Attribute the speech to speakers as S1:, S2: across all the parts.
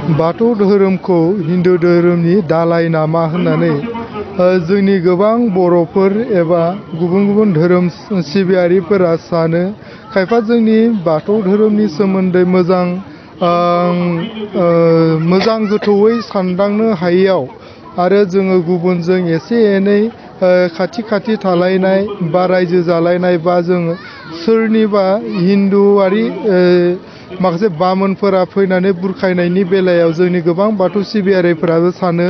S1: बाथौ धोरोमखौ हिन्दु धोरोमनि दालाय नामा होननानै जोंनि गोबां बर'फोर एबा गुबुन गुबुन धोरोम सिबियारिफोरा सानो। खायफा जोंनि बाथौ धोरोमनि सोमोन्दै मोजां गोथौयै सानदांनो हायैयाव आरो जोङो गुबुनजों एसे एनै खाथि थालायनाय बा रायजो जालायनाय बा जोङो सोरनिबा हिन्दुआरि माखासे बामोनफोरा फैनानै बुरखायनायनि बेलायाव जोंनि गोबां बाथौ सिबियारिफोराबो सानो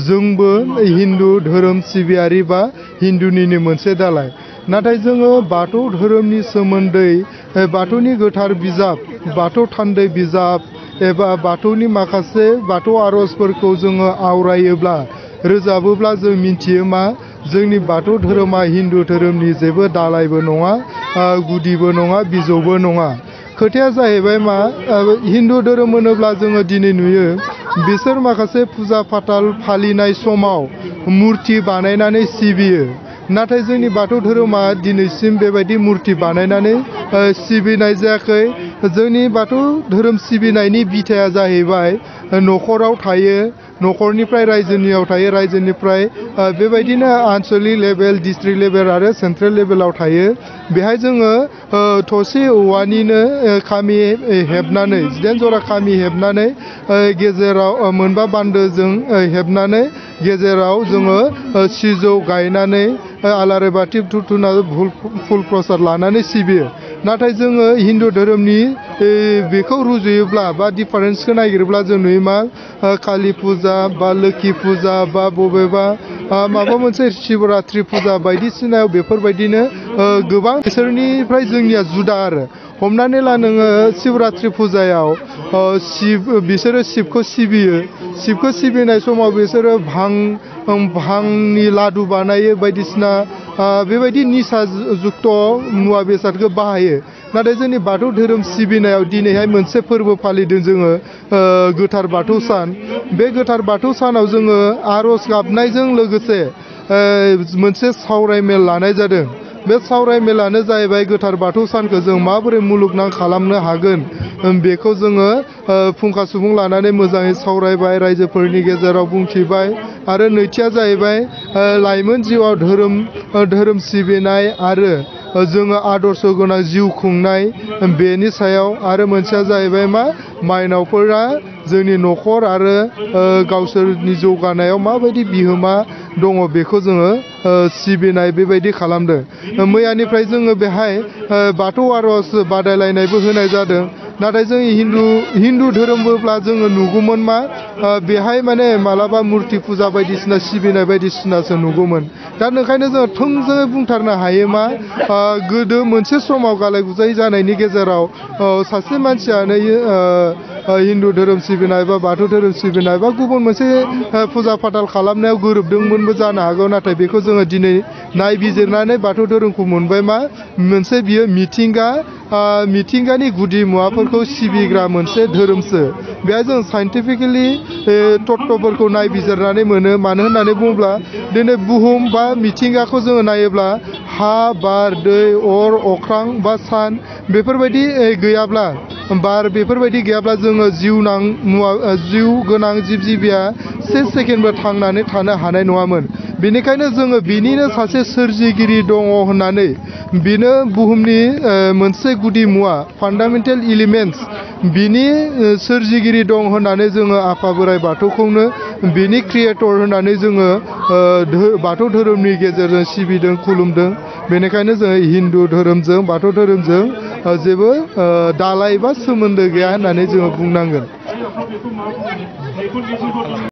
S1: जोंबो हिन्दु धोरोम सिबियारि बा हिन्दुनिनो मोनसे दालाय। नाथाय जोङो बाथौ धोरोमनि सोमोन्दै बाथौनि गोथार बिजाब, बाथौ थान्दै बिजाब एबा बाथौनि माखासे बाथौ आर'जफोरखौ जोङो आवरायोब्ला रोजाबोब्ला जों मिथियो मा जोंनि बाथौ धोरोमा हिन्दु धोरोमनि जेबो दालायबो नङा, गुदिबो नङा, बिजौबो नङा। खोथाया जाहैबाय मा हिन्दु धोरोम होनोब्ला जोङो दिनै नुयो बिसोर माखासे फुजा फाथाल फालिनाय समाव मुर्ति बानायनानै सिबियो। नाथाय जोंनि बाथौ धोरोमा दिनैसिम बेबायदि मुर्ति बानायनानै सिबिनाय जायाखै। जोंनि बाथौ धोरोम सिबिनायनि बिथाया जाहैबाय न'खराव थायो, न'खरनिफ्राय रायजोनियाव थायो, रायजोनिफ्राय बेबायदिनो आनसलिक लेभेल, डिस्ट्रिक्ट लेभेल आरो सेन्ट्रेल लेभेलाव थायो। बेहाय जोङो थसे औवानिनो खामि हेबनानै 18 जरा खामि हेबनानै गेजेराव मोनबा बान्दोजों हेबनानै गेजेराव जोङो सिजौ गायनानै आलारि बाथि धुप-धुना फुल प्रसाद लानानै सिबियो। नाथाय जोङो हिन्दु धोरोमनि बेखौ रुजुयोब्ला बा डिफारेन्सखौ नागिरोब्ला जों नुयो मा कालि फुजा बा लोखि फुजा बा बबेबा माबा मोनसे शिवरात्रि फुजा बायदिसिनायाव बेफोरबायदिनो गोबां बिसोरनिफ्राय जोंनिया जुदा आरो। हमनानै ला नोङो शिवरात्रि फुजायाव बिसोरो शिबखौ सिबियो। शिबखौ सिबिनाय समाव बिसोरो भांनि लादु बानायो, बायदिसिना बेबायदि निसा जुक्त मुवा बेसादखौ बाहायो। नाथाय जोंनि बाथौ धोरोम सिबिनायाव दिनैहाय मोनसे फोरबो फालिदों जोङो गोथार बाथौ सान। बे गोथार बाथौ सानाव जोङो आर'ज गाबनायजों लोगोसे मोनसे सावरायमेल लानाय जादों। बे सावरायमेलानो जाहैबाय गोथार बाथौ सानखौ जों माबोरै मुलुगनां खालामनो हागोन बेखौ जोङो फुंखा सुबुं लानानै मोजाङै सावरायबाय, रायजोफोरनि गेजेराव बुंथिबाय। आरो नैथिया जाहैबाय लाइमोन जिउआव धोरोम सिबिनाय आरो जोङो आदर्श गोनां जिउ खुंनाय बेनि सायाव। आरो मोनसेया जाहैबाय मा माइनावफोरा जोंनि न'खर आरो गावसोरनि जौगानायाव माबायदि बिहोमा दङ बेखौ जोङो सिबिनाय बेबायदि खालामदों। मैयानिफ्राय जोङो बेहाय बाथौ आर'ज बादायलायनायबो होनाय जादों। नाथाय जों हिन्दु धोरोमब्ला जोङो नुगौमोन मा बेहाय माने मालाबा मुर्ति फुजा बायदिसिना सिबिनाय बायदिसिनासो नुगौमोन। दा ओंखायनो जोङो थोंजोङै बुंथारनो हायो मा गोदो मोनसे समाव गालाय गुजाय जानायनि गेजेराव सासे मानसियानो हिन्दु धोरोम सिबिनाय बा बाथौ धोरोम सिबिनाय बा गुबुन मोनसे फुजा फाथाल खालामनायाव गोरोबदोंमोनबो जानो हागौ। नाथाय बेखौ जोङो दिनै नायबिजिरनानै बाथौ धोरोमखौ मोनबाय मा मोनसे बियो मिथिंगानि गुदि मुवाफोरखौ सिबिग्रा मोनसे धोरोमसो। बेहाय जों साइन्टिफिकेलि तत्वफोरखौ नायबिजिरनानै मोनो। मानो होननानै बुङोब्ला दिनै बुहुम बा मिथिंगाखौ जोङो नायोब्ला हा, बार, दै, अर, अख्रां बा सान बेफोरबायदि गैयाब्ला, बार बेफोरबायदि गैयाब्ला जोङो जिउ गोनां जिब जिबिया से सेकेन्डबो थांनानै थानो हानाय नङामोन। बेनिखायनो जोङो बिनिनो सासे सोरजिगिरि दङ होननानै, बेनो बुहुमनि मोनसे गुदि मुवा फान्डामेन्टेल इलिमेन्टस, बिनि सोरजिगिरि दं होननानै जोङो आफा बोराइ बाथौखौनो बिनि क्रियेटर होननानै जोङो बाथौ धोरोमनि गेजेरजों सिबिदों, खुलुमदों। बेनिखायनो जोङो हिन्दु धोरोमजों बाथौ धोरोमजों जेबो दालाय बा सोमोन्दो गैया होननानै जोङो बुंनांगोन।